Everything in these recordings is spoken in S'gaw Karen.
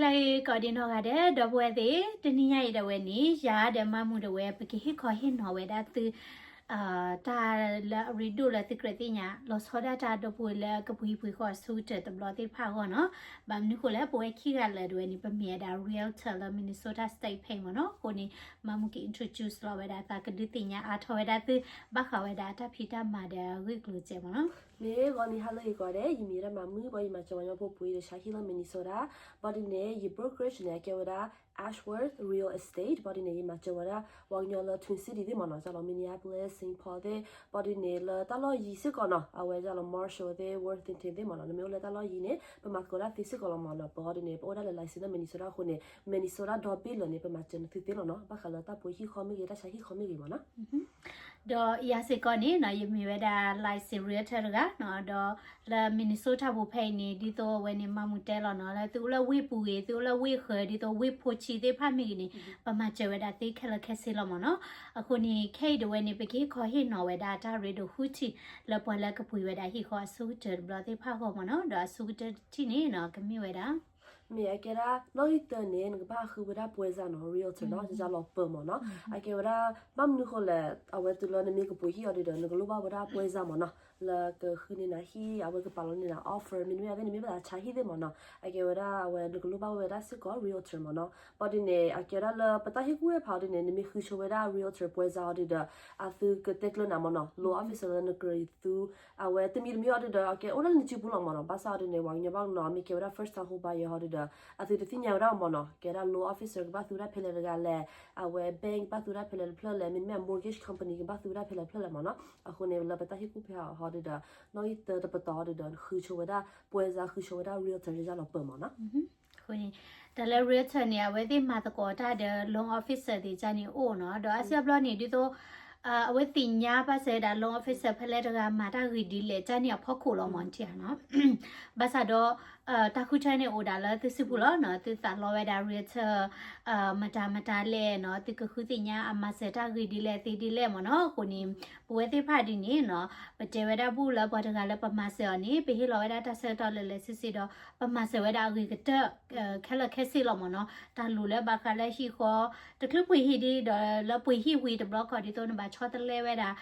ဟါလၢအဂ့ၤကိးဒံးနီၢ်ဂၤဒဲး ဒီပုၢ်ဝဲၢ်သ့ၣ်, တနံၤညါအံၤဒၣ်ဝဲန့ၣ် ယၤဒီးမါမုၢ်ဒၣ်ဝဲ ပကဟ့ၣ်ခီဟ့ၣ်နီၤဝဲဒၣ်သု တၢ်လၢအရ့ဒိၣ်လၢသုကြၢးသ့ၣ်ညါ လီၤဆီဒၣ်တၢ်ဒီပုၢ်ဝဲၢ်လၢကပှ့ၤဟံၣ်ပှ့ၤဃီအဆိကတၢၢ်တဘျီသ့ၣ်တဖၣ်အဂီၢ်နီၤ. ဘၣ်မနုၤဃိလဲၣ် ပဝဲခံဂၤလၢာ်ဒၣ်ဝဲန့ၣ် ပမ့ၢ်ဝဲဒၣ် realtor လၢ Minnesota State ဖဲအံၤမ့ၢ်နီၤ. အဃိန့ၣ် မါမုၢ်က introduce လီၤဝဲဒၣ်အသး ကဒုးသ့ၣ်ညါအါထီၣ်ဝဲဒၣ်သု ဘၣ်ဃးဝဲဒၣ်အတၢ်ဖံးတၢ်မၤဒီးအဂ့ၢ်အကျိၤစဲးမ့ၢ်နီၤ. မ့ၢ်ဂီၤနံၤဟါလၢအဂ့ၤကိးဂၤဒဲး, ယမံၤဝဲဒၣ်မါမုၢ် ဘၣ်ယမၤစၢၤပှၤကညီဖိပှ့ၤဒီးဆါဟံၣ်လၢ Minnesota, ဘၣ်ဒ်န့ၣ် ယ brokerage န့ၣ် အကဲဝဲဒၣ် Ashworth Real Estate, ဘၣ်ဒ်န့ၣ် ယမၤစၢၤဝဲဒၣ်ပှၤကညီလၢ Twin City သ့ၣ်မ့ၢ်နီၤ, ကၢ်လီၤ Minneapolis, Saint Paul သ့ၣ်, ဘၣ်ဒ်န့ၣ် လၢတၢ်လီၢ်ယံၤစ့ၢ်ကီးနီၤ, အဝဲကၢ်လီၤ Marshall သ့ၣ်, Worthington သ့ၣ်မ့ၢ်နီၤ, နမ့ၢ်အိၣ်လၢတၢ်လီၢ်ယံၤန့ၣ် ပမၤသကိးဒၣ်သ့စ့ၢ်ကီးလီၤမ့ၢ်နီၤ. ပဟီဒ်န့ၣ် ပအိၣ်ဒၣ်လၢ license လၢ Minnesota အဃိန့ၣ် Minnesota ဒီဘ့ၣ်လၢာ်န့ၣ် ပမၤစၢၤနသုသ့လီၤနီၤ, ဘၣ်ဃးလၢတၢ်ပှ့ၤဟံၣ်ဃီမ့ၢ်ဂ့ၤ တၢ်ဆါဟံၣ်ဃီမ့ၢ်ဂ့ၤမ့ၢ်နီၤ. ဒီးယၤစ့ၢ်ကီးန့ၣ်နီၤ ယမ့ၢ်ဝဲဒၣ် license realtor တဂၤနီၤ, ဒီးလၢ Minnesota ပူၤဖဲအံၤန့ၣ် ဒ်သိးအဝဲန့ၣ် မါမုၢ်တဲလီၤနီၤ, လၢသုအိၣ်လၢဝ့ၢ်ပူၤဂ့ၤ, သုအိၣ်လၢဝ့ၢ်ဃၢၤ ဒ်သိးဝ့ၢ်ဖိဆံးသ့ၣ်တဖၣ်မ့ၢ်ဂ့ၤန့ၣ် ပမၤစၢၤဝဲဒၣ်သ့ခဲလၢာ်ခဲဆ့လီၤမ့ၢ်နီၤ. အဃိန့ၣ် ခဲအံၤဒၣ်ဝဲန့ၣ် ပကဟ့ၣ်ခီဟ့ၣ်နီၤဝဲဒၣ်တၢ်ရ့ဒိၣ်ဃုထံၣ် လၢပှၤလၢကပှ့ၤဝဲဒၣ်ဟံၣ်ဃီအဆိကတၢၢ်တဘျီသ့ၣ်တဖၣ်အဂီၢ်မ့ၢ်နီၤ, ဒီးအဆိကတၢၢ်တထံၣ်န့ၣ်နီၤ ကမ့ၢ်ဝဲဒၣ် မ့ၢ်အကဲဒၣ် နီၣ်ဂံၢ်တၢန့ၣ် နကဘၣ်ဃုဝဲဒၣ်ပွဲစားနီၤ, realtor နီၤ, ကၢ်လီၤပၢၤမ့ၢ်နီၤ. အကဲဝဲဒၣ် ဘၣ်မနုၤဃိလဲၣ်, အဝဲတုၤလၢနမ့ၢ်ကပှ့ၤဟံၣ်အီၤဒ်ဒီး နကလိၣ်ဘၣ်ဝဲဒၣ်ပွဲစားမ့ၢ်နီၤ, လၢကဃုန့ၢ်နၤဟံၣ်, အဝဲကပာ်လီၤန့ၢ်နၤ offer, မ့တမ့ၢ်အသ့ၣ် နမ့ၢ်ဘၣ်သးဆါဟံၣ်သ့ၣ်မ့ၢ်နီၤ, အကဲဝဲဒၣ်အဝဲနကလိၣ်ဘၣ်ဝဲဒၣ်စ့ၢ်ကီး realtor မ့ၢ်နီၤ. ဘၣ်ဒ်န့ၣ် အကဲဝဲဒၣ်လၢပတၢ်ဟ့ၣ်ကူၣ်ဟ့ၣ်ဖးအီၤဒ်န့ၣ် နမ့ၢ်ဃုဆိဝဲဒၣ် realtor ပွဲစားအီၤဒ်ဒီး အသုကတဲကျၢၤနၤမ့ၢ်နီၤ, loan officer လၢနကြၢးသူ အဝဲတမံၤတမံၤအီၤဒ်ဒီး အကဲအိၣ်လၢနစုပူၤလီၤမ့ၢ်နီၤ. ဘၣ်ဆၣ်အီၤဒ်န့ၣ် ပှၤကညီဘၣ်နီၤ မ့ၢ်ကဲဝဲဒၣ် first time home buyer အီၤဒ်ဒီး အသုတသ့ၣ်ညါဝဲဒၣ်မ့ၢ်နီၤ, ကဲဒၣ် loan officer ကဘၣ်သူဝဲဒၣ်ဖဲလဲၣ်တဂၤလဲၣ်, အဝဲ bank ကဘၣ်သူဝဲဒၣ်ဖဲလဲၣ်တဖျၢၣ်လဲၣ်, မ့တမ့ၢ် mortgage company ကဘၣ်သူဝဲဒၣ်ဖဲလဲၣ်တဖျၢၣ်လဲၣ်မ့ၢ်နီၤ. အဃိန့ၣ် လၢပတၢ်ဟ့ၣ်ကူၣ်ဟ့ၣ်ဖးအီၤဒ်ဒီး နီၣ်ဂံၢ်တၢတပတီၢ်အီၤဒ်ဒီး ဃုဆိဝဲဒၣ် ပွဲစား ဃုဆိဝဲဒၣ် realtor ကၢ်လီၤပၢၤမ့ၢ်နီၤ. အဃိန့ၣ် တၢ်လၢ realtor န့ၣ် အဝဲသ့ၣ်မၤသကိးတၢ်ဒီး loan officer သ့ၣ်တဖၣ်န့ၣ်အိၣ်နီၤ, ဒီးအါစုအါဘျီန့ၣ် ဒ်သိး အဝဲသ့ၣ်ညါဘၣ်စၢၤဝဲဒၣ် loan officer ဖဲလဲၣ်တဂၤမၤတၢ်ဂ့ၤဒ်လဲၣ် တၢ်န့ၣ်အဖီခိၣ်လီၤမ့ၢ်နီၤနီၤ. ဘၣ်ဆၣ်ဒီး တၢ်ဃုထၢန့ၣ်အိၣ်ဒၣ်လၢသုစုပူၤလီၤနီၤ, သုသးလီဝဲဒၣ် realtor မတၤမတၤလဲၣ်နီၤ, သုကဃုသ့ၣ်ညါအမၤစၢၤတၢ်ဂ့ၤဒ်လဲၣ်သ့ဒ်လဲၣ်မ့ၢ်နီၤ. အဃိန့ၣ် ပဝဲသ့ၣ်တဖၣ်ဒ်န့ၣ်နီၤ, ပတဲဝဲဒၣ်ဘူၣ်လၢပှၤတဂၤလၢပမၤစၢၤအီၤန့ၣ် ပဟ့ၣ်လီၤဝဲဒၣ်တၢ်ဆၢကတီၢ်လၢာ်လၢာ်ဆ့ဆ့ဒီး ပမၤစၢၤဝဲဒၣ်အဂ့ၤကတၢၢ် ခဲလၢာ်ခဲဆ့လီၤမ့ၢ်နီၤ. တၢ်လိၣ်လၢဘၣ်ဃးလၢဟံၣ်ဃီ တချုးပှ့ၤဟံၣ်ဒ်ဒီး လၢပှ့ၤဟံၣ်ဝံၤတဘျီခီ ဒ်သိးနဘၣ်ဆီတလဲဝဲဒၣ်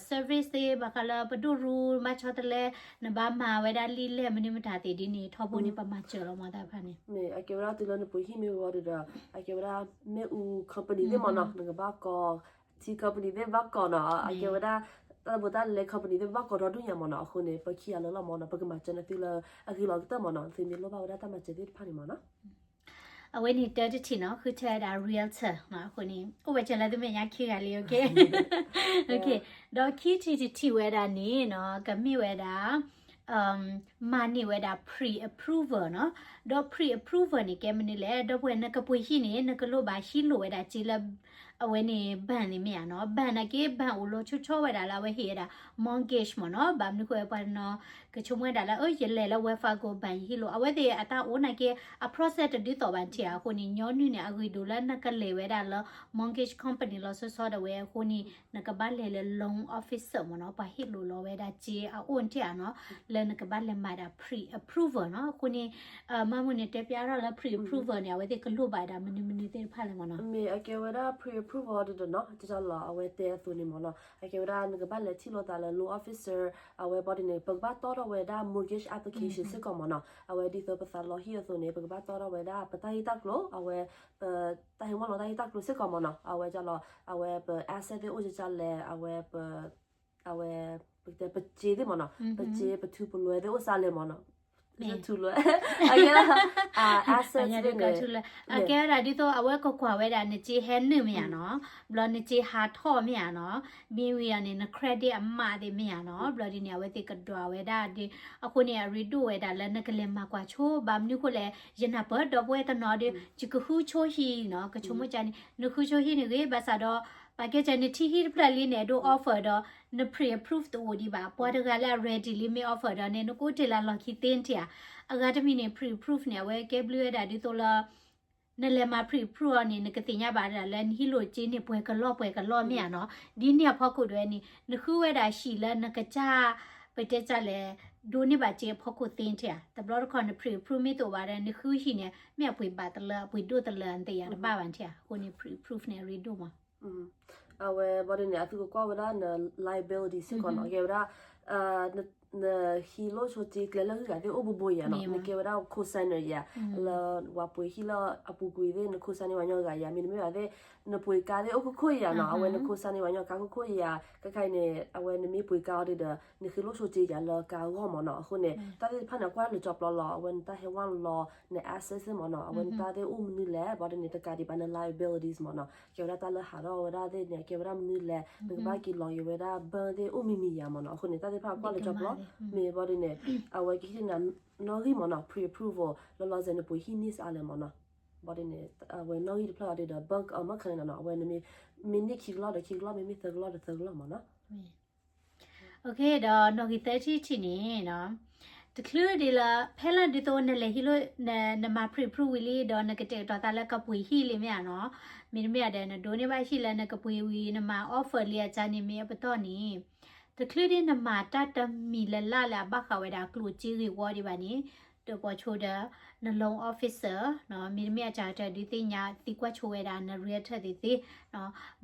service သ့ၣ် ဘၣ်ဃးလၢပဒိၣ်ရူ ဘၣ်ဆီတလဲ နဘၣ်မၤဝဲဒၣ်လံာ်လဲၢ်မနုၤမတၤသ့ၣ်ဒ်န့ၣ် ထီဘိန့ၣ် ပမၤစၢၤလီၤမ့ၢ်တၢ်တဖၣ်န့ၣ်. မ့ၢ်အကဲဝဲဒၣ်တုၤလၢနပှ့ၤဟံၣ်မ့ၢ်ဂ့ၤဒီး အကဲဝဲဒၣ် မ့ၣ်အူ company သ့ၣ်မ့ၢ်နီၤ, နကဘၣ်ကိး ထံ company သ့ၣ်ဘၣ်ကိးနီၤ, အကဲဝဲဒၣ် တၢ်ဘိးတၢ်လဲ company သ့ၣ်ဘၣ်ကိးဒီဒူၣ်ညါမ့ၢ်နီၤ. အဃိန့ၣ် ပခံဂၤလၢာ်လီၤမ့ၢ်နီၤ, ပကမၤစၢၤနသုလၢအဂ့ၤလီၤကတၢၢ်မ့ၢ်နီၤ, သုမ့ၢ်လိၣ်ဘၣ်ဝဲဒၣ်တၢ်မၤစၢၤသ့ၣ်တဖၣ်န့ၣ်မ့ၢ်နီၤ. အဝဲန့ၣ်တᢢတထံၣ်နီၤ, ဃုထၢဝဲဒၣ် realtor နီၤ, အဃိန့ၣ် အိၣ်ဝဲစၢၤလၢသုမဲာ်ညါခံဂၤလံ, okay. ဒီးခံထံၣ်တထံၣ်ဝဲဒၣ်န့ၣ်နီၤ, ကမ့ၢ်ဝဲဒၣ် မၤန့ၢ်ဝဲဒၣ် pre-approval နီၤ. ဒီး pre-approval န့ၣ် ကဲမနုၤလဲၣ်, ဒီပုၢ်ဝဲၢ် နကပှ့ၤဟံၣ်န့ၣ် နကလိၣ်ဘၣ်ဟံးလိာ်ဝဲဒၣ်စ့လၢ အဝဲန့ၣ် bank န့ၣ်မ့ၢ်ဧါနီၤ. bank နာ်က့ bank အိၣ်လီၤဆီဆီဝဲဒၣ်လၢအဝဲဟ့ၣ်ဝဲဒၣ် mortgage မ့ၢ်နီၤ. ဘၣ်မနုၤဃိ ပှၤတနီၤ ကဆိကမိၣ်ဝဲဒၣ်လၢ အၢ ယလဲၤလၢ Wells Fargo bank ယဟံးလိာ်, အဝဲသ့ၣ်အတၢ်အိၣ်နာ်က့ အ process တဒ်သိးဘၣ်ထံၣ်ဧါ. အဃိန့ၣ် ညီနုၢ်န့ၣ် အဂ့ၢ်ဒိၣ်လၢနကလဲၤဝဲဒၣ်လၢ mortgage company လီၤဆီဆီဒၣ်ဝဲ. အဃိန့ၣ် နကဘၣ်လဲၤလၢ loan officer မ့ၢ်နီၤ, ပှၤဟ့ၣ်လိာ်လီၤဝဲဒၣ်စ့အအိၣ်န့ၣ်ဧါနီၤ, လၢနကဘၣ်လဲၤမၤဒၣ် pre-approval နီၤ. အဃိန့ၣ် မါမုၢ်န့ၣ် တဲပျးထီၣ်လၢ pre-approval န့ၣ် အဝဲသ့ၣ်ကလိၣ်ဘၣ်ဒၣ်မနုၤမနုၤသ့ၣ်တဖၣ်လဲၣ်မ့ၢ်နီၤ. မ့ၢ်အကဲဝဲဒၣ် pre-approval ဒ်ဒီးနီၤ, ကၢ်လီၤ အဝဲတဲအသိးန့ၣ်မ့ၢ်နီၤ, အကဲဝဲဒၣ် နကဘၣ်လဲၤထံၣ်လိာ်သးလၢ loan officer အဝဲဘၣ်ဒ်န့ၣ် ပကဘၣ်တီထီၣ်ဝဲဒၣ် mortgage application စ့ၢ်ကီးမ့ၢ်နီၤ. အဝဲဒ်သိးပသးလီဟံၣ်အသိးန့ၣ် ပကဘၣ်တီထီၣ်ဝဲဒၣ် ပတၢ်ဂ့ၢ်တၢ်ကျိၤ, အဝဲ ပတၢ်ဟဲမီၢ်လီၤတၢ်ဂ့ၢ်တၢ်ကျိၤစ့ၢ်ကီးမ့ၢ်နီၤ. အဝဲကၢ်လီၤ အဝဲပ asset သ့ၣ်အိၣ်ကၢ်လဲၣ်, အဝဲ အဝဲ ပတဲ ပစ့သ့ၣ်မ့ၢ်နီၤ, ပစ့ ပထူပလွဲသ့ၣ်အိၣ်စ့ၢ်လဲၣ်မ့ၢ်နီၤ. ထူလွဲ အကဲ asset သ့ၣ်န့ၣ် အကဲဝဲဒၣ်ဒ်သိး အဝဲကကွၢ်ဝဲဒၣ် နစ့ဟဲနုာ်မ့ၢ်ဧါနီၤ, ဘျီနစ့ဟးထီၣ်မ့ၢ်ဧါနီၤ, မ့ၢ်ဝံၤအီၤန့ၣ် န credit အမးသ့ၣ်မ့ၢ်ဧါနီၤ, ဘျီဒ်န့ၣ် အဝဲသ့ၣ်ကဒွးဝဲဒၣ်ဒ်, အဃိန့ၣ် အရ့ဒိၣ်ဝဲဒၣ်လၢနကလဲၤမၤကွၢ်ဆိ, ဘၣ်မနုၤဃိလဲၣ်, ယနၢ်ပၢၢ်ဒီပုၢ်ဝဲၢ်တနီၤဒီး ယကဃုဆိဟံၣ်နီၤ, ကဆိကမိၣ်ကန့ၣ် နဃုဆိဟံၣ်န့ၣ်ဂ့ၤ, ဘၣ်ဆၣ်ဒီး ပာ်ကဲစၢၤနထံၣ်ဟံၣ်တဖျၢၣ်လံန့ၣ် အဒိ offer ဒီး န pre-approve တအိၣ်ဒံးဘၣ်, ပှၤတဂၤလၢအ ready လံမ့ၢ် offer ဒီးန့ၣ် နကအိၣ်တ့ၢ်လၢလီၢ်ခံသ့န့ၣ်ဧါ. အဂၤတမံၤန့ၣ် pre-approve န့ၣ် အဝဲကဲဘျုးဝဲဒၣ်ဒ်သိးလၢ နလဲၤမၤ pre-approve အီၤန့ၣ် နကသ့ၣ်ညါဘၣ်ဒၣ်လၢနဟံၣ်လိာ်စ့န့ၣ် ပှဲၤကလီၢ်ပှဲၤကလီၢ်မ့ၢ်ဧါနီၤ. ဒ်န့ၣ်အဖီခိၣ်ဒၣ်ဝဲန့ၣ် နဃုဝဲဒၣ်ဟံၣ်လၢနကစၢ် ပတဲစ့ၢ်လဲၣ် ဒိးန့ၢ်ဘၣ်စ့အဖီခိၣ်သ့ထဲဧါ. တဘျီတခီၣ်န pre-approve မ့ၢ်တအိၣ်ဘၣ်ဒီး နဃုဟံၣ်န့ၣ် မ့ၢ်အပှ့ၤဘၣ်တလၢ အပှ့ၤဒိၣ်တလၢ နသ့ၣ်ညါတဘၣ်ဘၣ်ထဲဧါ. အဃိန့ၣ် pre-approve န့ၣ် အရ့ဒိၣ်မး. အဝဲဘၣ်ဒ်န့ၣ် အသုကကွၢ်ဝဲဒၣ်န liability စ့ၢ်ကီးနီၤ. ကဲဝဲဒၣ် နဟံးလိၢ်ဆိစ့ကျဲလၢဂုၤဂၤသ့ၣ်အိၣ်ဘူးဘူးယၤနီၤ, နကဲဝဲဒၣ် co-signer ယၤ, လၢပှၤပှ့ၤဟံၣ်လၢအပူၤကွံာ်သ့ၣ် န co-sign န့ၢ်ပှၤညီဂၤယၤ, မ့တမ့ၢ်ဘၣ်သ့ၣ် နပှ့ၤကါသ့ၣ်အိၣ်ခိၣ်ခိၣ်ယၤနီၤ, အဝဲန co-sign န့ၢ်ပှၤညီကါခိၣ်ခိၣ်ယၤ, ခဲခါအံၤန့ၣ် အဝဲနမ့ၢ်ပှ့ၤကါအီၤဒီး နဟံးလိၢ်ဆိစ့ယၤလၢကါအဂီၢ်မ့ၢ်နီၤ. အဃိန့ၣ် တၢ်သ့ၣ်တဖၣ်န့ၣ် ကွၢ်လၢကၠီပျီလီၤ, အဝဲနတၢ်ဟဲဝဲလီၤ န asset သ့ၣ်မ့ၢ်နီၤ, အဝဲနတၢ်သ့ၣ်အိၣ်မနုၤလဲၣ်, ဘၣ်ဒ်န့ၣ် တကးဒံးဘၣ်န liabilities မ့ၢ်နီၤ, ကဲဝဲဒၣ်တၢ်လၢဟးထီၣ်ဝဲဒၣ်သ့ၣ်န့ၣ် ကဲဝဲဒၣ်မနုၤလဲၣ်, နကဘၣ်က့ၤလီၤက့ၤဝဲဒၣ် bank သ့ၣ်အိၣ်မံၤမံၤယၤမ့ၢ်နီၤ. အဃိန့ၣ် တၢ်သ့ၣ်တဖၣ်ကွၢ်လၢကၠီပျီ, မ့ၢ်ဘၣ်ဒ်န့ၣ် အဝဲကဟ့ၣ်နၤနီၣ်ဂံၢ်မ့ၢ်နီၤ, pre-approval လၢလီၤစဲးနပှ့ၤဟံၣ်န့ၢ်စ့လၢမ့ၢ်နီၤ. ဘၣ်ဒ်န့ၣ် အဝဲနီၣ်ဂံၢ်တဖျၢၣ်အီၤဒီး bank အမၢခန့ၣ်နီၤ, အဝဲနမ့ၢ်န့ၢ်ခံကလီၢ်ဒီးခံကလီၢ်, မ့မ့ၢ်သၢကလီၢ်ဒီးသၢကလီၢ်မ့ၢ်နီၤ. ဒီးနီၣ်ဂံၢ်သၢထံၣ်တထံၣ်န့ၣ် တချုးဒ်လၢ ဖဲလၢဒ်သိးနလဲၤဟံးလိာ် နမၤ pre-approve ဝံၤလံ ဒီးနကတဲာ်ကတီၤသးလၢကပှ့ၤဟံၣ်လံမ့ၢ်ဧါနီၤ, မ့တမ့ၢ်ဒီး နဒိးန့ၢ်ဘၣ်ဟံၣ်လၢနကပှ့ၤဝံၤ နမၤ offer လံအကါန့ၣ်မ့ၢ်အပတီၢ်န့ၣ်, တချုးဒ်နမၤတၢ်တမံၤလၢ်လၢ်လၢအဘၣ်ဃးဝဲဒၣ်ကျိၣ်စ့ဂ့ၢ်ဝီဒံးဘၣ်န့ၣ်, တၢၣ်ပီၤဆိဒီး န loan officer မ့တမ့ၢ်အကါတၢၢ်ဒုးသ့ၣ်ညါသံကွၢ်ဆိဝဲဒၣ်န realtor သ့ၣ်သ့ၣ်,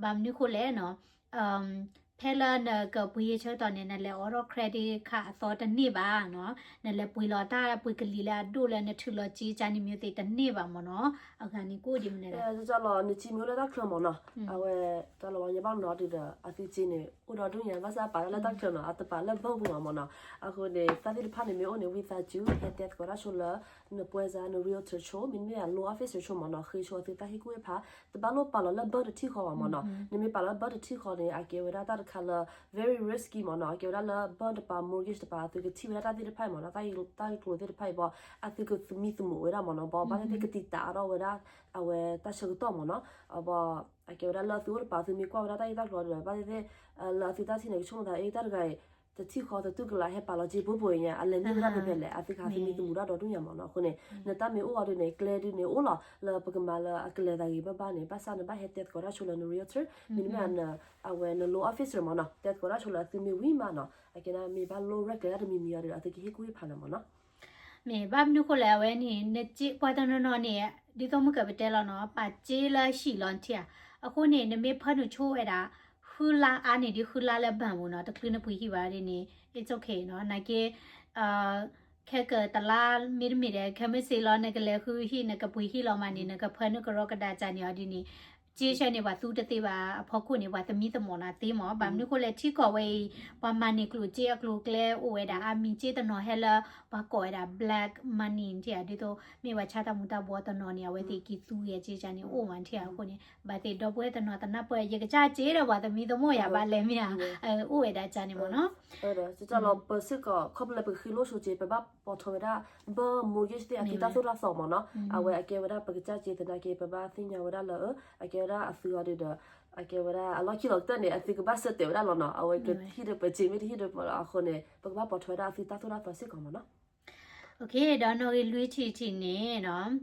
ဘၣ်မနုၤဃိလဲၣ်နီၤ ဖဲလၢနကပှ့ၤဟံၣ်ဆၢကတီၢ်န့ၣ် နလဲၤအိးထီၣ် credit card အသီတန့ၢ်ဘၣ်နီၤ, နလဲၤပှ့ၤလီၤတၢ်ပှ့ၤကလံၤလၢအဒိၣ်လၢနထုးလီၤစ့ကါန့ၣ်မ့ၢ်သ့ၣ်တန့ၢ်ဘၣ်မ့ၢ်နီၤ, အဂၤန့ၣ်ကအိၣ်ဒ်မနုၤလဲၣ်. လီၤ နစ့မ့ၢ်အိၣ်လၢတၢ်ချၢမ့ၢ်နီၤ, အဝဲ တၢ်လီၤဝါညီဘၣ်နီၤဒုးဒီး အသုစ့န့ၣ် အိၣ်ဒီဒူၣ်ညါ ဘၣ်ဆၣ်ပာ်လၢတၢ်ချၢနီၤ, အတပာ်လၢ bank ပူၤမ့ၢ်နီၤ. အဃိန့ၣ် တၢ်သ့ၣ်တဖၣ်န့ၣ်မ့ၢ်အိၣ်န့ၣ် ဝံသးစူၤ ဟဲတဲသကိးတၢ်ဆိလၢ နပွဲစား န realtor ဆိ မ့တမ့ၢ် loan officer ဆိမ့ၢ်နီၤ, ဃ့ဆိအသုတၢ်ဟ့ၣ်ကူၣ်ဟ့ၣ်ဖး, တဘၣ်လိၣ်ပာ်လီၤလၢ bank တထံၣ်ဃီဘၣ်မ့ၢ်နီၤ. နမ့ၢ်ပာ်လီၤလၢ bank တထံၣ်ဃီန့ၣ် အကဲဝဲဒၣ်တၢ်တခါလၢ very risky မ့ၢ်နီၤ, အကဲဝဲဒၣ်လၢ bank တပၤ mortgage တပၤ အသုကထံၣ်ဝဲဒၣ်တၢ်သ့ၣ်တဖၣ်အံၤမ့ၢ်နီၤ, တၢ်ဂ့ၢ်ကျိၤသ့ၣ်တဖၣ်အံၤဘၣ်, အသုကသမံသမိးဝဲဒၣ်မ့ၢ်နီၤ, ဘၣ်ဘၣ်သ့ၣ်သ့ၣ်ကတံာ်တာ်အါထီၣ်ဝဲဒၣ် အဝဲတၢ်ဆၢကတီၢ်မ့ၢ်နီၤ, အဘၣ် အကဲဝဲဒၣ်လၢအသုအိၣ်တပၤ အသုမ့ၢ်ကွၢ်ဝဲဒၣ်တၢ်ဂ့ၢ်တၢ်ကျိၤဒီး ဘၣ်သ့ၣ်သ့ၣ် လၢအသုတၢ်ထံၣ်န့ၣ် ကဆိကမိၣ်သး အ့ တၢ်တဂၤအံၤ တထံၣ်ဃီသတူၢ်ကလာ် ဟဲပာ်လီၤစ့ဖိပှဲၤညါ အလဲၤန့ၢ်ဝဲဒၣ်ဖဲဖဲလဲၣ်, အသုကဟးသမံသမိးတၢ်ဒီဒူၣ်ညါမ့ၢ်နီၤ. အဃိန့ၣ် နတၢ်မ့ၢ်အိၣ်အီၤဒ်န့ၣ် ကျဲဒ်န့ၣ်အိၣ်လီၤ လၢပကမၤလၢအကလဲၤသးဂ့ၤဘၣ်ဘၣ်န့ၣ်, ဘၣ်ဆၣ်နဘၣ်ဟဲတဲသကိးတၢ်ဆိလၢန realtor မ့တမ့ၢ် အဝဲန loan officer မ့ၢ်နီၤ, တဲသကိးတၢ်ဆိလၢအသုမ့ၢ်ဝံၤမးနီၤ, အကဲဒၣ်မ့ၢ်ဘၣ်လိၣ်ရဲၣ်ကျဲၤဒၣ်တမံၤမံၤအီၤဒီး အသုကဟ့ၣ်ကူၣ်ဟ့ၣ်ဖးနၤမ့ၢ်နီၤ. မ့ၢ်ဘၣ်မနုၤဃိလဲၣ် အဝဲန့ၣ် နစ့ပှၤတနီၤနီၤန့ၣ် ဒ်သိးမုၢ်ကပတဲလီၤနီၤ ပာ်စ့လၢဟံၣ်လီၤထံၣ်ဧါ. အဃိန့ၣ် နမ့ၢ်ဖၢနုာ်ဆိဝဲဒၣ် ဃုလါအါန့ၢ်ဒ်ဃုလါလၢ bank ပူၤနီၤ, တချုးနပှ့ၤဟံၣ်ဘၣ်ဒ်န့ၣ် it's okay နီၤ, နာ်က့ ခဲကတလါမ့တမ့ၢ်ဒီး ခဲမုၢ်ဆ့ၣ်လီၤ နကလဲၤဃုဟံၣ် နကပှ့ၤဟံၣ်လီၤမးန့ၣ် နကဖၢနုာ်ကရီကဒါကၢ်န့ၣ်အီၤဒ်န့ၣ် စ့ဆၢန့ၣ် ပှၤသူတသ့ဘၣ်အဖီခိၣ်န့ၣ် ပှၤသမံသမိးနၤသ့မး. ဘၣ်မနုၤဃိလဲၣ် ထံကီၢ်ဝဲအံၤ ပှၤမၤန့ၢ်ကျိၣ်စ့အကျိၤအကျဲအိၣ်ဝဲဒၣ် အါမံၤစ့တနီၤဟဲလၢ ပှၤကိးဝဲဒၣ် black money ထံၣ်ဧါ, ဒ်သိးမ့ၢ်ပှၤဆါတၢ်မူၤတၢ်ဘှီတနီၤန့ၣ် အဝဲသ့ၣ်က့ၤသူက့ၤစ့ကါန့ၣ် အိၣ်မးထံၣ်ဧါ. အဃိန့ၣ် ဘၣ်သ့ၣ်ဒီပုၢ်ဝဲၢ်တနီၤသနၢ်ပၢၢ် ယကစၢ်စ့ဒီးပှၤသမံသမိးယၤဘၣ်လဲၣ်မ့ၢ်ဧါ, အိၣ်ဝဲဒၣ်ကါန့ၣ်မ့ၢ်နီၤ. လီၤ ပစ့ၢ်ကီး ခီဖျိလၢပကဃ့လိၣ်ဆိစ့ ပဘၣ်ပိာ်ထွဲဝဲဒၣ် ဘၢ mortgage သ့ၣ်အသုတၢ်သိၣ်တၢ်သီမ့ၢ်နီၤ, အဝဲအကဲဝဲဒၣ်ပကစၢ်စ့သနာ်က့ ပဘၣ်သ့ၣ်ညါဝဲဒၣ်လၢ အကဲဝဲဒၣ်အသုအီၤဒ်ဒီး အကဲဝဲဒၣ်အလီၢ်ခံလီၤကတၢၢ်န့ၣ် အသုကဘၣ်ဆၢတဲာ်ဝဲဒၣ်လီၤနီၤ, အဝဲကဟံၣ်ဒီးပစ့မ့ၢ်တဟံၣ်ဒီးပလီၤ. အဃိန့ၣ် ပကဘၣ်ပိာ်ထွဲဝဲဒၣ်အသုတၢ်သိၣ်တၢ်သီစ့ၢ်ကီးမ့ၢ်နီၤ. ဒီးနီၣ်ဂံၢ်လွံၢ်ထံၣ်တထံၣ်န့ၣ်နီၤ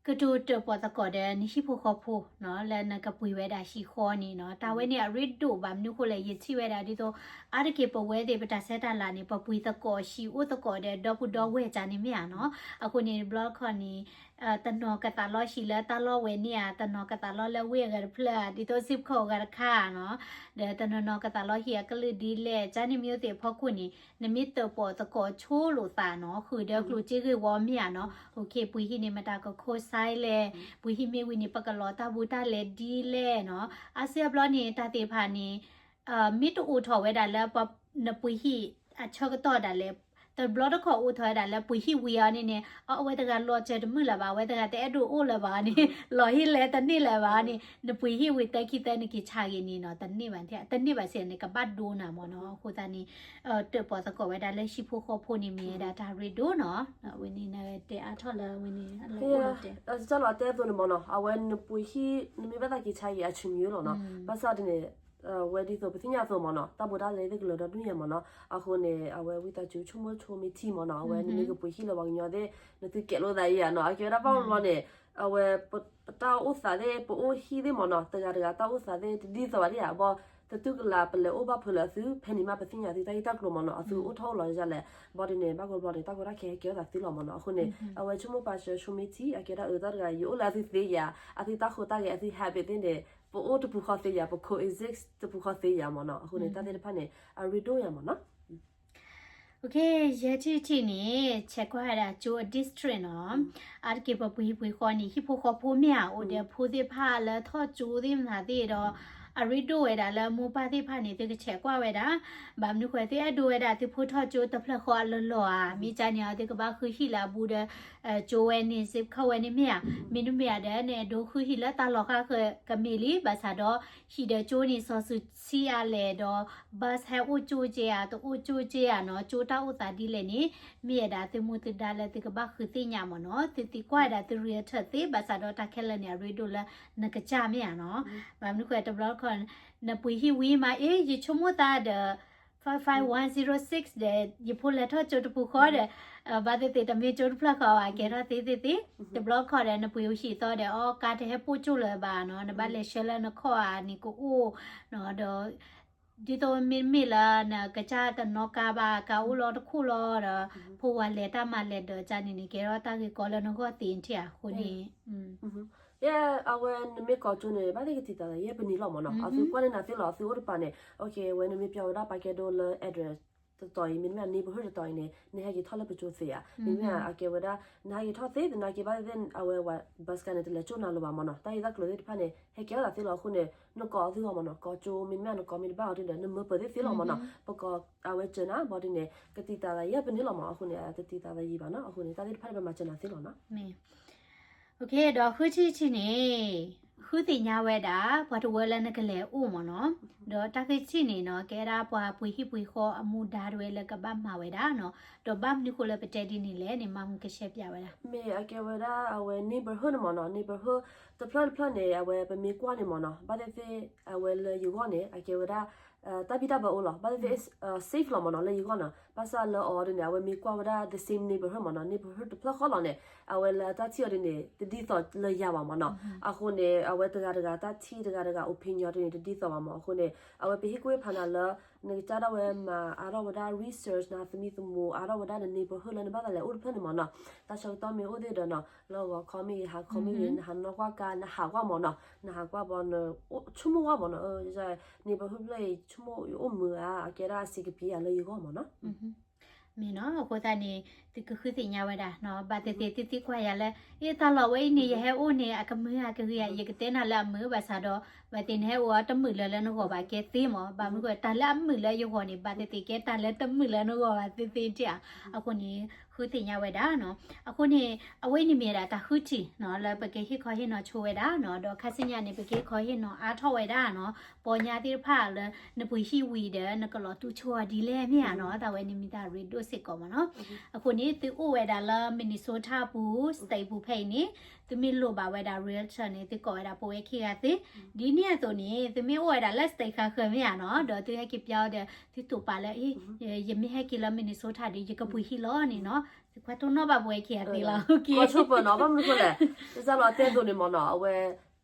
ကတိၤတၢၣ်ပီၣ်သကိးဒီးနဟံၣ်ဖိဃီဖိနီၤ လၢနကပှ့ၤဝဲဒၣ်ဟံၣ်ဃီန့ၣ်နီၤ, တၢ်ဝဲန့ၣ်အရ့ဒိၣ်ဘၣ်မနုၤဃိလဲၣ် ယထံၣ်ဝဲဒၣ်ဒ်သိး အါတက့ၢ်ပဝဲသ့ၣ်ပတၢ်ဆဲးတၢ်လၤန့ၣ် ပပှ့ၤသကိးဟံၣ်အိၣ်သကိးဒီးဒီပုၢ်ဒီဝဲၢ်ကါန့ၣ်မ့ၢ်ဧါနီၤ, အဃိန့ၣ် တဘျီတခီၣ်န့ၣ် တနီၤကသးလီဟံၣ်လၢတၢ်လီၢ်ဝဲန့ၣ်ဧါ, တနီၤကသးလီလၢဝ့ၢ်အဂၤတဖျၢၣ် ဒ်သိး zip code အဂၤတခါနီၤ, ဒီးတနီၤနီၤကသးလီဟံၣ်အကလုာ်ဒ်လဲၣ်, ကါန့ၣ်မ့ၢ်အိၣ်သ့ၣ်အဖီခိၣ်န့ၣ် နမ့ၢ်တၢၣ်ပီၣ်သကိးဆိလိာ်သးနီၤ, ဃုာ်ဒီးကျိၣ်စ့ဂ့ၢ်ဝီမ့ၢ်ဧါနီၤ, ပှ့ၤဟံၣ်မ့ၢ်ဝံၤန့ၣ် မတၤက co-sign လဲၣ်, ပှ့ၤဟံၣ်မ့ၢ်ဝံၤန့ၣ် ပကလီၤတၢ်ဘူးတၢ်လဲၤဒ်လဲၣ်နီၤ, အါစုအါဘျီန့ၣ် တၢ်သ့ၣ်တဖၣ်န့ၣ် မ့ၢ်တအိၣ်ထီၣ်ဝဲဒၣ်လၢ နပှ့ၤဟံၣ်အဆၢကတီၢ်ဒၣ်လဲာ်, တဘျီတခီၣ်အိၣ်ထီၣ်ဝဲဒၣ်လၢပှ့ၤဟံၣ်ဝံၤအီၤန့ၣ်န့ၣ် အဝဲတဂၤလီၤစၢၤတမုာ်လၢၤဘၣ်, အဝဲတဂၤတအဲၣ်ဒိးအိၣ်လၢၤဘၣ်န့ၣ်, လီၤဟ့ၣ်လဲၤတန့ၢ်လၢၤဘၣ်န့ၣ်, နပှ့ၤဟံၣ်ဝံၤသၢခံသၢနက့ၤဆါဂ့ၤန့ၣ်နီၤ, တန့ၢ်ဘၣ်, တန့ၢ်ဘၣ်စ့ၢ်န့ၣ် ကဘၣ်ဒိနၤမ့ၢ်နီၤ, အဃိသတးန့ၣ် တၢၣ်ပီၣ်သကိးဝဲဒၣ်လၢဟံၣ်ဖိဃီဖိန့ၣ်မ့ၢ်ဝဲဒၣ်တၢ်ရ့ဒိၣ်နီၤ, အဝဲန့ၣ်တဲအါထီၣ်လၢအဝဲန့ၣ် အလီၢ်အိၣ်လီၤတဲာ် တၢ်လီၤတဲအသိးန့ၣ်မ့ၢ်နီၤ, အဝဲနပှ့ၤဟံၣ် နမ့ၢ်ဘၣ်သးက့ၤဆါဂ့ၤအဆူၣ်မံၤလီၤနီၤ, ဘၣ်ဆၣ်ဒ်န့ၣ် ဝဲဒ်သိးပသ့ၣ်ညါအသိးမ့ၢ်နီၤ, တၢ်ဘူးတၢ်လဲသ့ၣ်ကလၢၤဒီဒူၣ်ညါမ့ၢ်နီၤ, အဃိန့ၣ် အဝဲဝံသးစူၤဆိကမိၣ်ဆိမ့ၢ်ထံမ့ၢ်နီၤ, အဝဲနမ့ၢ်ကပှ့ၤဟံၣ်လၢပှၤကညီသ့ၣ် နသုကဲးလိာ်သးယံာ်နီၤ, အကဲဝဲဒၣ်ဘၣ်လီၤန့ၣ်, အဝဲ ပတၢ်အိၣ်သးသ့ၣ် ပအိၣ်ဟံၣ်သ့ၣ်မ့ၢ်နီၤ, တဂၤတဂၤတၢ်အိၣ်သးသ့ၣ် တဒ်သိးဘၣ်ဒံးဧါ, ဘၣ် တတူၢ်ကလာ် ပလဲၤအိၣ်ဘၣ်ဖုးလၢအသု ဖဲန့ၣ်မး ပသ့ၣ်ညါသုတၢ်ဂ့ၢ်တၢ်ကျိၤမ့ၢ်နီၤ, အသုအိၣ်ထီၣ်အိၣ်လီၤဒ်လဲၣ်, ဘၣ်ဒ်န့ၣ် ဘၣ်ကီဘျီန့ၣ် တၢ်ကီတၢ်ခဲဟဲကဲထီၣ်သးသ့လီၤမ့ၢ်နီၤ. အဃိန့ၣ် အဝဲဆိကမိၣ်ပာ်စၢၤဆိမ့ၢ်ထံ အကဲဒၣ်အၢတၢ်တဂၤ ယအိၣ်လၢအသုသ့ယၤ, အသုတၢ်ဃိတၢ်ဂဲၤ အသု habit သ့ၣ်န့ၣ် ပအိၣ်တပူၤဃီသ့ယၤ, ပ coexist တပူၤဃီသ့ယၤမ့ၢ်နီၤ. အဃိန့ၣ် တၢ်သ့ၣ်တဖၣ်န့ၣ် အရ့ဒိၣ်ယၤမ့ၢ်နီၤ. ယဲၢ်ထံၣ်တထံၣ်န့ၣ် ဆဲးကွၢ်ဝဲဒၣ်ကၠိအ district နီၤ, အါတက့ၢ်ပှၤပှ့ၤဟံၣ်ပှ့ၤဃီန့ၣ် ဟံၣ်ဖိဃီဖိမ့ၢ်ဧါ, အိၣ်ဒီးဖိသ့ၣ်တဖၣ်လၢထီၣ်ကၠိသ့ၣ်မနုၤသ့ၣ်ဒီး အရ့ဒိၣ်ဝဲဒၣ်လၢမိၢ်ပၢ်သ့ၣ်တဖၣ်န့ၣ် သုကဆဲးကွၢ်ဝဲဒၣ်, ဘၣ်မနုၤဃိ သုအဲၣ်ဒိးဝဲဒၣ်သုဖိထီၣ်ကၠိတဖျၢၣ်ဃီအလီၢ်လီၢ်ဧါ, မ့ၢ်ကန့ၣ် သုကဘၣ်ဃုဟံၣ်လၢအဘူးဒီး ကၠိဝဲန့ၣ် zip code ဝဲန့ၣ်မ့ၢ်ဧါ, မ့တမ့ၢ်ဧါဒီး နအဲၣ်ဒိးဃုဟံၣ်လၢတၢ်လီၢ်ဃၣ်ဃၢၤကမ့ၢ်လံ, ဘၣ်ဆၣ်ဒီး ဟံၣ်ဒီးကၠိန့ၣ် စီၤစုၤဆံးအါလဲၣ်ဒီး bus ဟဲအိၣ်ကၠိက့ၤဧါ တအိၣ်ကၠိက့ၤဧါနီၤ, ကၠိတၢ်အိၣ်သးဒ်လဲၣ်န့ၣ် မ့ၢ်ဝဲဒၣ်သုမူသုဒါလၢသုကဘၣ်ဃုသ့ၣ်ညါမ့ၢ်နီၤ, သုသံကွၢ်ဝဲဒၣ်သု realtor သ့, ဘၣ်ဆၣ်ဒီးတၢ်ခဲလၢာ်န့ၣ် အရ့ဒိၣ်လၢနကစၢ်မ့ၢ်ဧါနီၤ, ဘၣ်မနုၤဃိတဘျီတခီၣ် နပှ့ၤဟံၣ်ဝံၤမး အ့ ယဆိကမိၣ်သးဒီး five five one zero six ဒီး ယဖိလဲၤထီၣ်ကၠိတပူၤဃီဒီး ဘၣ်သ့ၣ်သ့ၣ်တမ့ၢ်ကၠိတဖျၢၣ်ဃီဘၣ် ကဲထီၣ်သ့သ့သ့, တဘျီတခီၣ်ဒီး နပှ့ၤအိၣ်ဟံၣ်သီဒီး အီ ကါတဟဲပိာ်ကၠိလၢၤဘၣ်နီၤ, နဘၣ်လဲၤဆှၢလၢနခီၣ်ဧါန့ၣ်ကအိၣ်နီၤ, ဒီး ဒ်သိးမ့တမ့ၢ်လၢနကစၢ်တနီၣ်ကါဘၣ် ကအိၣ်လီၤတခိၣ်လီၤဒီး ဖိဝၤလဲၤတၢ်မၤလဲၤဒီးကန့ၣ်န့ၣ် ကဲထီၣ်တၢ်ဂ့ၢ်ကီလၢနဂီၢ်သ့ထဲဧါ, အဃိန့ၣ် ယဲ အဝဲနမ့ၢ်ကိးကၠိန့ၣ် ဘၣ်သ့ၣ်ကတံာ်တာ်သး ယဲပနံၤလီၤမ့ၢ်နီၤ, အသုကွၢ်န့ၢ်နၤသ့လီၤ, အသုအိၣ်တပၤန့ၣ် အဝဲနမ့ၢ်ပျီဝဲဒၣ်ပာ်ကဲဒိလၢ address တတီၤအံၤ မ့တမ့ၢ် neighborhood တတီၤအံၤန့ၣ် နဟဲက့ၤထီၣ်လၢပကၠိသ့ဧါ, မ့မ့ၢ်အကဲဝဲဒၣ် နဟဲက့ၤထီၣ်သ့ သနာ်က့ဘၣ်သ့ၣ်သ့ၣ် အဝဲ bus ကါန့ၣ် တလဲၤကၠိၢ်နၤလၢၤဘၣ်မ့ၢ်နီၤ, တၢ်ဂ့ၢ်တၢ်ကျိၤသ့ၣ်တဖၣ်န့ၣ် ဟဲကဲထီၣ်သးသ့လီၤ, အဃိန့ၣ် နကိးသုဂီၢ်မ့ၢ်နီၤ, ကိးကၠိ မ့တမ့ၢ်နကိးမ့ၢ်တဘၣ်အီၤဒ်ဒီး နမၢပၢၤသ့ၣ်သ့လီၤမ့ၢ်နီၤ, ပကိးအဝဲစၢၤနၤ ဘၣ်ဒ်န့ၣ် ကတံာ်တာ်သးယဲပနံၤလီၤမ့ၢ်, အဃိန့ၣ် တတံာ်တာ်သးယံာ်ဘၣ်နီၤ, အဃိန့ၣ် တၢ်သ့ၣ်တဖၣ်န့ၣ် ပမၤစၢၤနၤသ့လီၤနီၤ. ဒီးဃုထံၣ်တထံၣ်န့ၣ် ဃုသ့ၣ်ညါဝဲဒၣ် ပှၤတဝၢလၢနကလဲၤအိၣ်မ့ၢ်နီၤ, ဒီးတၢ်ဃုထံၣ်န့ၣ်နီၤ ကဲဒၣ်ပှၤပှ့ၤဟံၣ်ပှ့ၤဃီအမူဒါတဝဲလၢကဘၣ်မၤဝဲဒၣ်နီၤ, ဒီးဘၣ်မနုၤဃိလၢပတဲဒ်န့ၣ်လဲၣ်န့ၣ် မၤမူကရှဲပၠးဝဲဒၣ်. မ့ၢ်အကဲဝဲဒၣ်အဝဲ neighborhood န့ၣ်မ့ၢ်နီၤ, neighborhood တဖျၢၣ်တဖျၢၣ်န့ၣ် အဝဲပမ့ၢ်ကွၢ်န့ၣ်မ့ၢ်နီၤ, ဘၣ်သ့ၣ်သ့ၣ် အဝဲလၢယဂီၢ်န့ၣ် အကဲဝဲဒၣ် တၢ်ဘံၣ်တၢ်ဘၢအိၣ်လီၤ, ဘၣ်သ့ၣ်သ့ၣ် safe လီၤမ့ၢ်နီၤ လၢယဂီၢ်နီၤ, ဘၣ်ဆၣ်လၢအီၤဒ်န့ၣ် အဝဲမ့ၢ်ကွၢ်ဝဲဒၣ် the same neighborhood မ့ၢ်နီၤ, neighborhood တဖျၢၣ်ဃီလီၤန့ၣ် အဝဲလၢတၢ်ထံၣ်အီၤဒ်န့ၣ် တဒ်သိးလၢယၤဘၣ်မ့ၢ်နီၤ, အဃိန့ၣ် အဝဲတဂၤတဂၤတၢ်ထံၣ်တဂၤတဂၤ opinion ဒ်န့ၣ် တဒ်သိးဘၣ်မ့ၢ်, အဃိန့ၣ် အဝဲပဟ့ၣ်ကူၣ်ဟ့ၣ်ဖးနၤလၢ နကစၢ်ဒၣ်ဝဲမၤအါထီၣ်ဝဲဒၣ် research နၤသမံသမိးအါထီၣ်ဝဲဒၣ်န neighborhood လၢနဘၣ်သးလဲၤအိၣ်တဖျၢၣ်န့ၣ်မ့ၢ်နီၤ, တၢ်ဆၢကတီၢ်မ့ၢ်အိၣ်သ့ၣ်ဒီးနီၤ လၢဂီၤခီမ့ၢ်ဂ့ၤ ဟါခီမ့ၢ်ဂ့ၤ နဟးနီၣ်ကွၢ်ကါ နဟးကွၢ်မ့ၢ်နီၤ, နဟးကွၢ်ဘီ နဆိကမိၣ်ကွၢ်မ့ၢ်နီၤ, neighborhood ဖျၢၣ်အံၤ ဆိကမိၣ်ယအိၣ်မုာ်ဧါ, အကဲဒၣ်အဆံးကပံၤဧါလၢယဂီၢ်မ့ၢ်နီၤ. မ့ၢ်နီၤ, အဃိသတးန့ၣ် သုကဃုသ့ၣ်ညါဝဲဒၣ်နီၤ, ဘၣ်သ့ၣ်သ့ၣ်သုသံကွၢ်ယၤလၢ အ့ တၢ်လီၢ်ဝဲအံၤန့ၣ် ယဟဲအိၣ်န့ၣ် အကမုာ်ဧါကဂ့ၤဧါ, ယကတဲနၤလၢအမုာ် ဘၣ်ဆၣ်ဒီး ဘၣ်သ့ၣ်နဟဲအိၣ်အီၤတမုာ်လၢၤလၢနဂီၢ်ဘၣ်ကဲသ့မ့ၢ်, ဘၣ်မနုၤဃိ တၢ်လၢအမုာ်လၢယဂီၢ်န့ၣ် ဘၣ်သ့ၣ်သ့ၣ်ကဲတၢ်လၢတမုာ်လၢနဂီၢ်ဘၣ်သ့ၣ်သ့ၣ်ဧါ, အဃိန့ၣ် ဃုသ့ၣ်ညါဝဲဒၣ်နီၤ, အဃိန့ၣ် အဝဲအံၤန့ၣ်မ့ၢ်ဝဲဒၣ်တၢ်ဃုထံၣ်နီၤ လၢပကဟ့ၣ်ခီဟ့ၣ်နီၤဆိဝဲဒၣ်နီၤ, ဒီးခါဆူညါန့ၣ် ပကဟ့ၣ်ခီဟ့ၣ်နီၤအါထီၣ်ဝဲဒၣ်နီၤ, ပီညါသ့ၣ်တဖၣ်လၢ နပှ့ၤဟံၣ်ဝံၤဒီး နကလီၤတူၢ်ဆိအီၤဒ်လဲၣ်မ့ၢ်ဧါနီၤ, တၢ်ဝဲန့ၣ်မ့ၢ်တၢ်ရ့ဒိၣ်စ့ၢ်ကီးမ့ၢ်နီၤ. အဃိန့ၣ် သုအိၣ်ဝဲဒၣ်လၢ Minnesota ပူၤ state ပူၤဖဲအံၤန့ၣ် သုမ့ၢ်လိၣ်ဘၣ်ဝဲဒၣ် realtor န့ၣ် သုကိးဝဲဒၣ်ပဝဲခံဂၤသ့, ဒ်န့ၣ်အသိးန့ၣ် သုမ့ၢ်အိၣ်ဝဲဒၣ်လၢ state ဃၣ်ဃၢၤမ့ၢ်ဧါနီၤ, ဒီးသုဟဲက့ၤပျီဒီး သုတိာ်ပာ်လၢ အ့ ယမ့ၢ်ဟဲက့ၤလၢ Minnesota ဒီး ယကပှ့ၤဟံၣ်လီၤန့ၣ်နီၤ, သုကွၢ်တိၢ်နီၣ်ဘၣ်ပဝဲခံဂၤသ့လီၤ. ကီဆိၣ်ပၢၢ်နီၤ, ဘၣ်မနုၤဃိလဲၣ်, ဒ်သိးလီၤတဲသိးန့ၣ်မ့ၢ်နီၤ, အဝဲ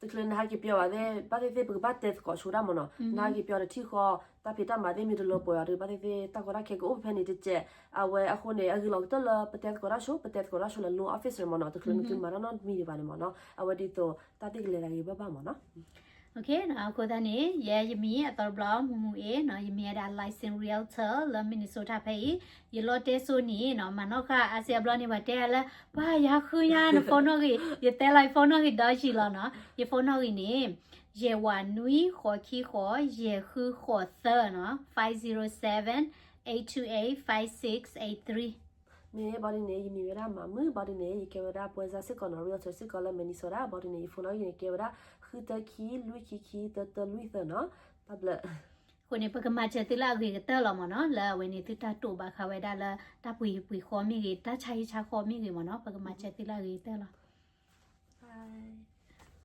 တချုးနဟဲက့ၤပျီဘၣ်သ့ၣ် ဘၣ်သ့ၣ်သ့ၣ် ပကဘၣ်တဲသကိးဆိဒၣ်မ့ၢ်နီၤ, နဟဲက့ၤပျီတထံၣ်ဃီ တၢ်ဖံးတၢ်မၤသ့ၣ်မ့ၢ်တလၢပှဲၤအီၤဒီး ဘၣ်သ့ၣ်သ့ၣ် တၢ်ကီတၢ်ခဲကအိၣ်ဖဲန့ၣ်တကဲး, အဝဲအဃိန့ၣ် အဂ့ၤလီၤကတၢၢ်လၢ ပတဲသကိးတၢ်ဆိ ပတဲသကိးတၢ်ဆိလၢ loan officer မ့ၢ်နီၤ, တချုးနသုမၤတၢ်နီတမံၤဒံးဘၣ်န့ၣ်မ့ၢ်နီၤ, အဝဲဒ်သိး တၢ်သ့ၣ်ကလဲၤသးဂ့ၤဘၣ်ဘၣ်မ့ၢ်နီၤ. အဃိသတးန့ၣ် ယဲယမံၤအသီတဘျီ မူမူအ့ၣ်နီၤ, ယမ့ၢ်ဝဲဒၣ် license realtor လၢ Minnesota ဖဲအံၤ, ယလီၤတဲစိန့ၣ်နီၤ, မၤနီၣ်ဃာ်အါစ့အဘျီန့ၣ် ပှၤတဲအါလၢ ပှၤယၤဃုညါ န phone နီၣ်ဂံၢ်, ယတဲလီၤယ phone နီၣ်ဂံၢ်ဒီးယံာ်လီၤနီၤ, ယ phone နီၣ်ဂံၢ်န့ၣ် ယဲၢ်ဝးနွံ ဃိးခံဃိး ယဲၢ်ဃုဃိးသၢနီၤ, five zero seven, eight two eight, five six eight three. မ့ၢ်ဘၣ်ဒ်န့ၣ် ယမံၤဝဲဒၣ်မၤမုာ်, ဘၣ်ဒ်န့ၣ် ယကဲဝဲဒၣ်ပွဲစားစ့ၢ်ကီးနီၤ, realtor စ့ၢ်ကီးလၢ Minnesota, ဘၣ်ဒ်န့ၣ် ယ phone နီၣ်ဂံၢ်န့ၣ် ကဲဝဲဒၣ် ဃုတၢခံ လွံၢ်ခံခံ တၢတၢလွံၢ်သၢနီၤ, တၢ်ဘျုး. အဃိန့ၣ် ပကမၤစၢၤသုလၢအဂ့ၤကတၢၢ်လီၤမ့ၢ်နီၤ, လၢအဝဲန့ၣ် သုတၢ်တိာ်ဘၣ်ဃးဝဲဒၣ်လၢ တၢ်ပှ့ၤပှ့ၤဃီမ့ၢ်ဂ့ၤ, တၢ်ဆါဟံၣ်ဆါဃီမ့ၢ်ဂ့ၤမ့ၢ်နီၤ, ပကမၤစၢၤသုလၢအဂ့ၤကတၢၢ်လီၤ.